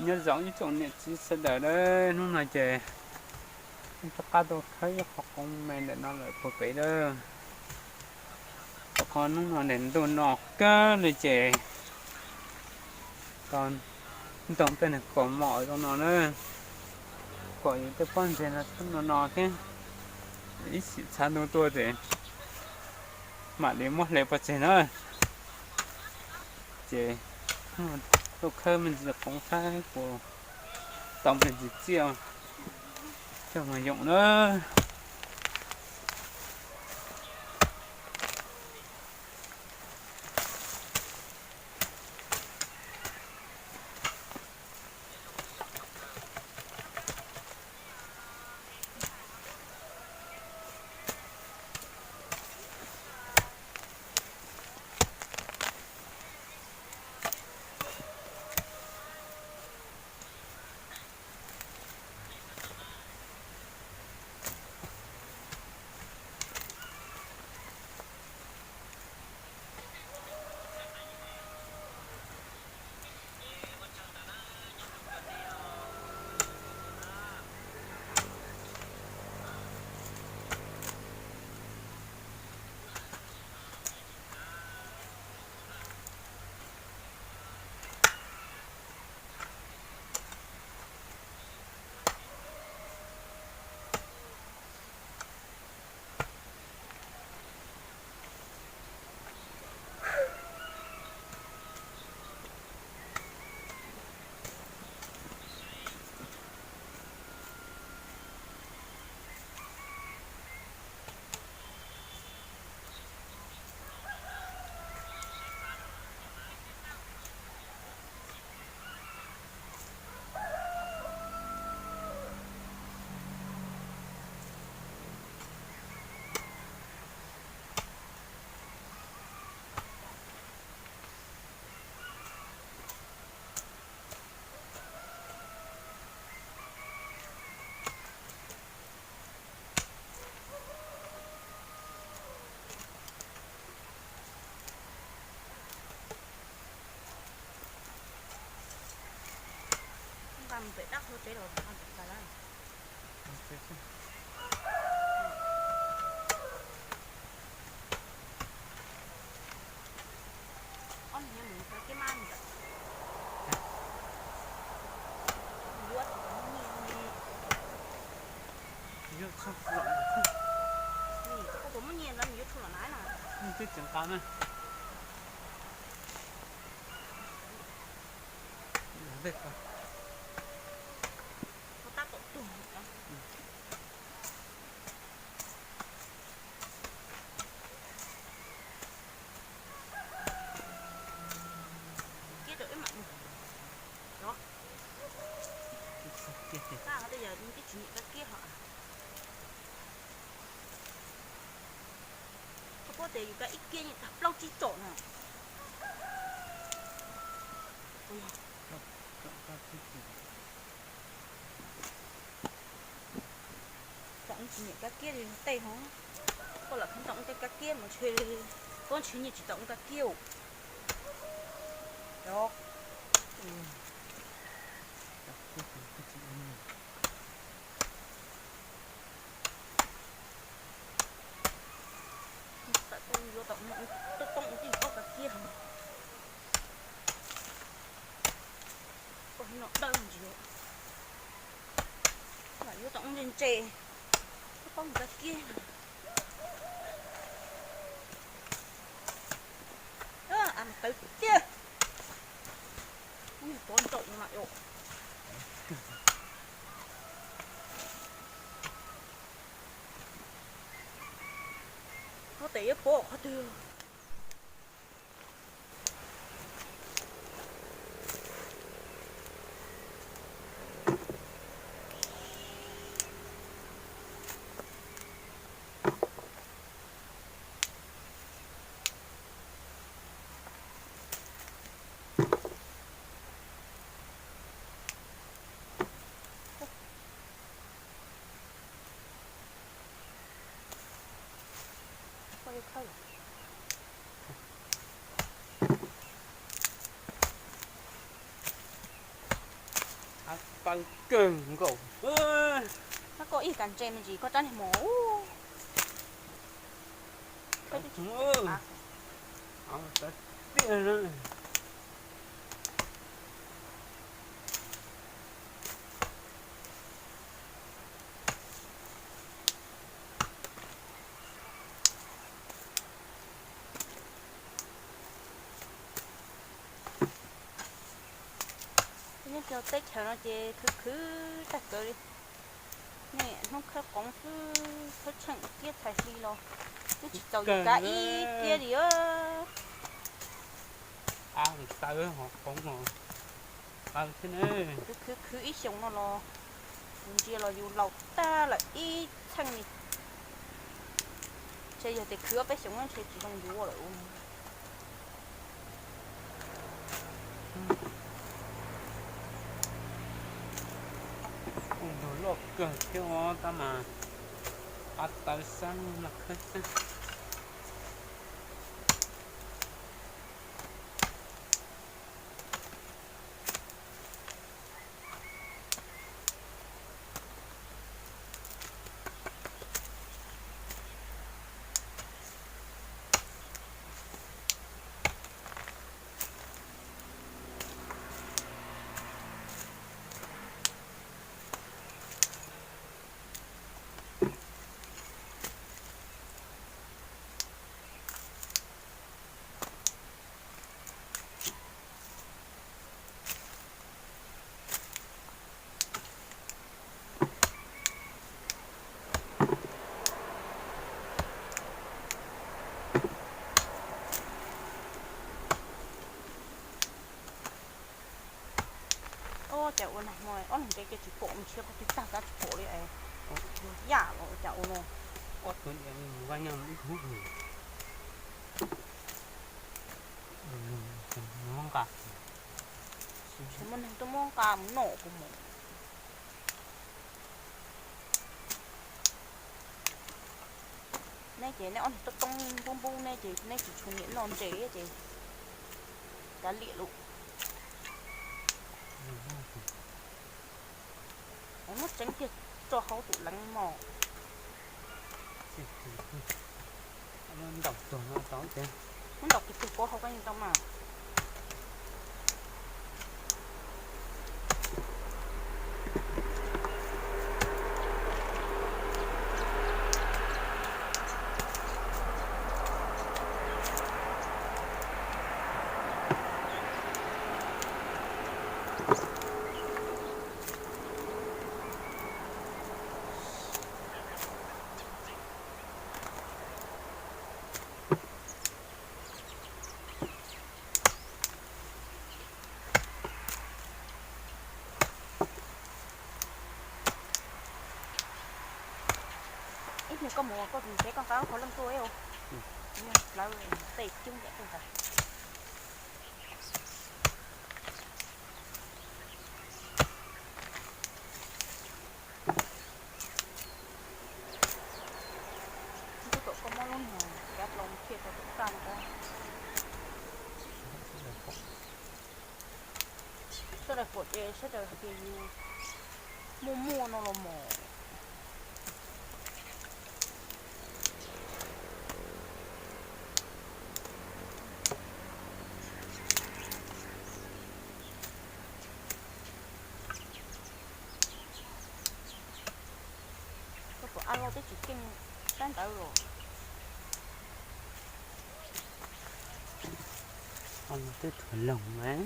Nyob zoo ib tsoom niam txiv sawv daws na, hnub no ces rov qab tuaj khawb ib qho qoob me ntawm no lawm puag pem na. Rau qhov hnub no niam ntuj no kawg li ces tau ntoo tej niag kaus mom zoo no na, kom yus tej pob ntseg no txhob no no thiab. Ib sim txhab ntuj tuaj ces mam li muab hle pov tseg na. Ces tuaj khawb me ntsis qoob saib puas tau me ntsis txiaj coj mus yoom na. Nqa mus pem dab qhua tsev los nqa mus pem tas lawm. Ob niag mus cov kib mab ntawd. Yuav tsis tau muaj nyiaj li. Yuav tshuaj los na. Nim koj puas muaj nyiaj no nws yuav tshuaj los na na. Twb tsis nqa na. Tab tom tuag. Kiab rau ib mam mus. Tab ho tej yam twb tsis nyiam kab kiab ho. Koj paub tias yus kab ib kiab yeej tag plaub tsib tsom no. Tau ua tsis nyiam kab kiab li tej ho. Koj lam kheev tau ua tej kab kiab mas ntshe koj ntshe nyiaj tsis tau ua kab kiab. Yuav tau ua toj toj ua tij koj kab kiab. Koj no dawb ntsis. Lam yuav tau ua ntse ntse. Koj paub mus kab kiab. A mas tawv tiag. Ub, pov ntsaum no mas yom. Ua tes yuav pov qhov twg? Koj yuav khawb los? Paws kawg nkaus. Koj ib kas ntse me ntsis koj rab niag mos. Nyob rau teb chaws no ces khwv khwv tag kawg li. Nej hnub khawb qoov xwb, khawb tsheej kiab txhais hli los twb tsis txaus yus kav ib kiab li. Khwv khwv khwv ib xyoos no los yus ntsia los yus laus tag lawm ib txheej li. Ntshe yog tias khwv ob peb xyoos ntshe tsis zoo yuav lawm. Ntug loj kawg thiab os, tab mas qab tawv xab no khawb xab. Ob, cas ua nag hmo ob leeg ntev kiag tsis pom, mus tshiab qhov twg tag tab tsis pom li es. Yam los cas ua no. Muab nqa, muab nqa mus noj kuv mus. Neb ces neb ob niag toob toob npub npub neb ces neb tsis tshua nyiam noj ntses ces kav liam lawm. Muab tseev kiag tso hauv tus leev mos. Muab ntaus kiag tug pob hauv koj yeej tau mas. Ib pliag koj mus koj tus ntses koj nqa lub qhov leej tuaj ib ua. Lawv tej coob yam tuaj ntag. Twb kom koj muab lub niag kav dlau thiaj tau tus kaj no. Sawv daws pom ces sawv daws hais tias yus muaj muaj no los mas. Koj puas ab loj twb tsis keej sab ntawd los. Ab loj twb thuav loog mas.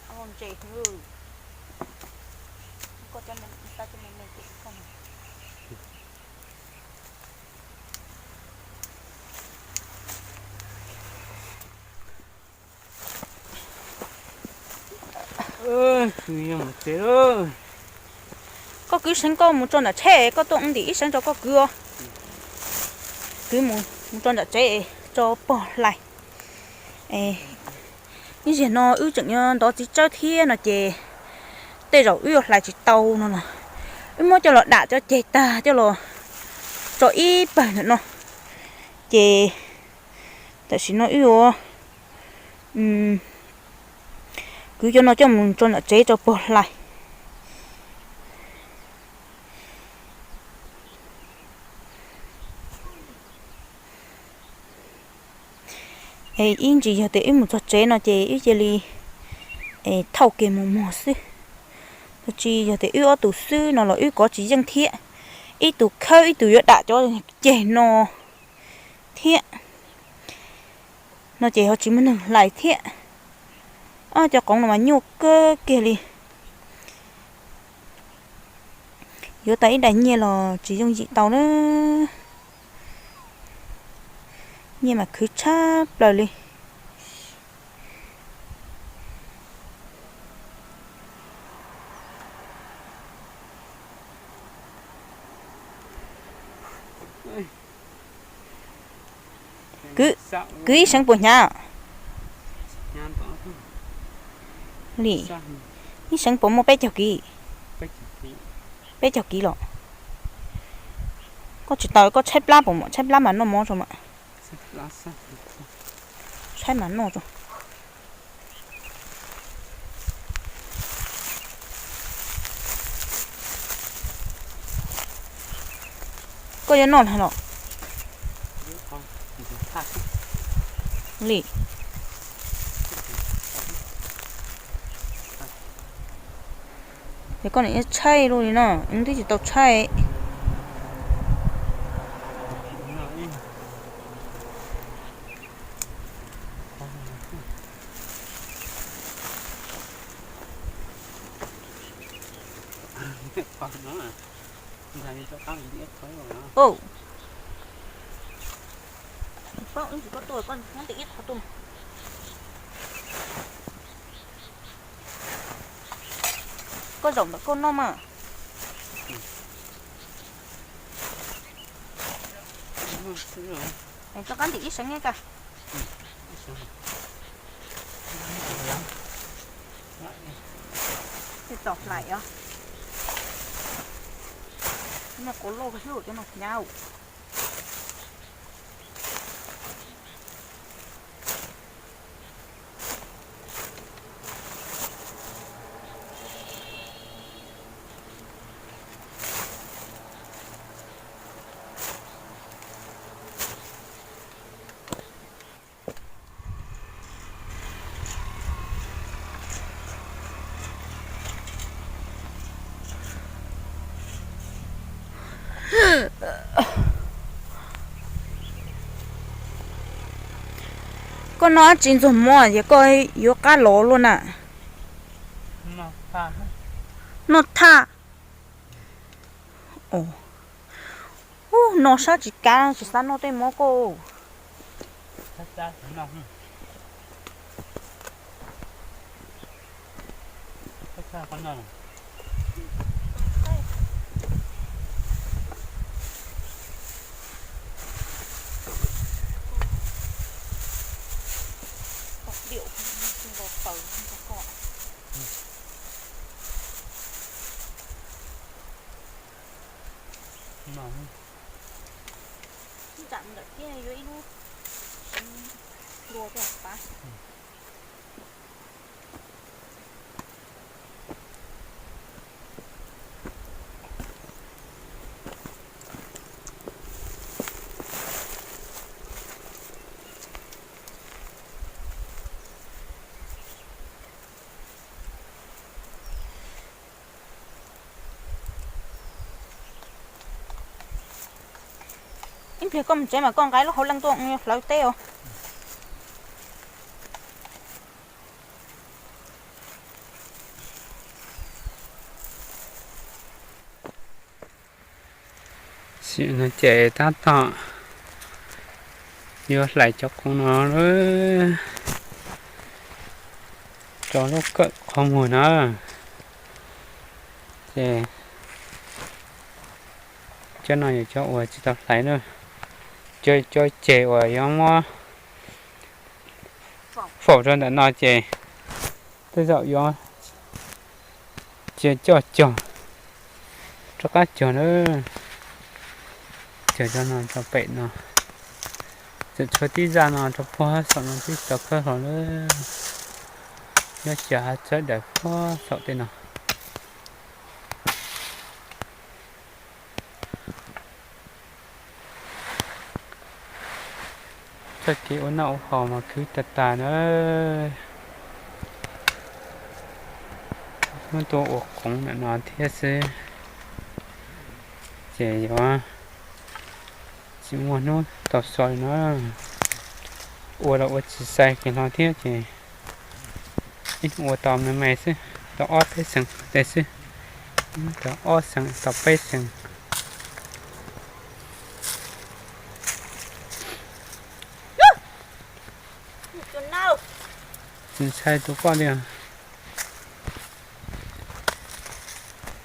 Ab loj ntse heev. Koj cov me, tau cov me me ces koj mus. Koj kwv seev koj mus tso nram tsheb, koj tuaj ntim ib seev tso koj kwv os. Kwv mus, mus tso nram tsev tso pog hlais. Ib zaug no wb tseem yuav ntov txiv tsawb thiab no ces tej zaum wb yuav hlais tsis tau no los wb muab coj los dam cov ceg tag coj los tso ib pawg ntawm no. Ces tam sim no wb yuav, Kuv cov no coj mus tso nram tsev rau pog hlais. Es ib ntsis yog tias wb mus txog tsev no ces wb cia li thauj kiag mus muag xwb. Tsis yog tias wb ob tug xwb no los wb kov tsis yeej thiab. Ib tug khawb ib tug yuav dam cov ceg no thiab. No ces ho tsis muaj neeg hlais thiab. Ob cov qoov no mas nyuaj kawg kiag li. Yuav tau ib daim nyiaj los tsis yooj yim tau na. Nyiaj mas khwv tshaj plaws li. Kwv ib seev puas hnyav? Li, ib seev puas muaj peb caug kiv? Peb caug kiv los? Koj tsis tau, koj tshaib plab puas mas? Tshaib plab mas noj mov tso mas. Tshaib mas noj tso. Koj yuav noj los? Li, es koj niam tshaib luaj li no, twb tsis tau tshaib. Koj zaum ntawm koj noj mas. Rov qab ntim ib seev ka. Tom hlais os. No kuv loj xwb cov no hnyav. Koj noj dab tsi ntxuag mov ces koj yuav qab los luaj na? Noj thaj. Ub, noj sab tsis kav, tsis xav noj tej mov koj. Nram ntawm thiab yuav ib lub seev hlua rau pab. Ib pliag koj mus tsev mas koj nqa lub hauv leej tuaj hlawv teb os. Sim no ces tab tom yuav hlais cov qoov no lawm, rau lub kawm qhov muag na. Ces cov no yog cov uas tsis tau hlais na, cov, cov ceg uas yuav muab faus rau ntawm no ces tej zaum yuav cia coj cog, rov qab cog na. Cog cov no rau pem no, tseem tshuav tib zaj no rau puag saum no twb tsis tau khawb hlo lawm. Nyob cia hav txawb daws puag saum tej no. Txoj kev ua noj ua haus mas khwv tag tag na. Muab tuaj ua qoov ntawm no thiab xwb, ces yuav tsis muaj hnub tau so li no. Ua los ua tsis sai kiag hlo thiab ces ib hnub ua tau me me xwb, tau ob peb xees tej xwb, tau ob xees tau peb xees. Tsis ntshai tus poj li.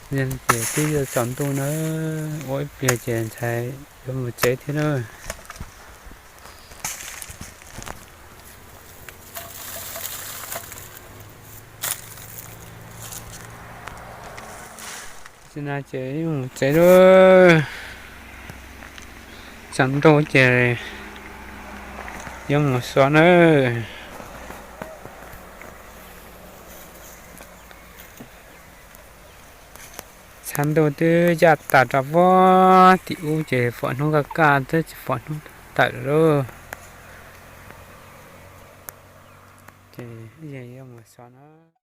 Ces twb yuav tsaus ntuj na, ua ib pliag ces ntshai yuav mus tsev thiab na. Tam sim no ces yuav mus tsev lawm, tsaus ntuj ces yuav mus so nawb. Tshav ntuj twb yaj tas rau puag tim ub ces pom hnub kaj kaj twb tsis pom hnub tawm lawm lauj. Ces yuav mus so na.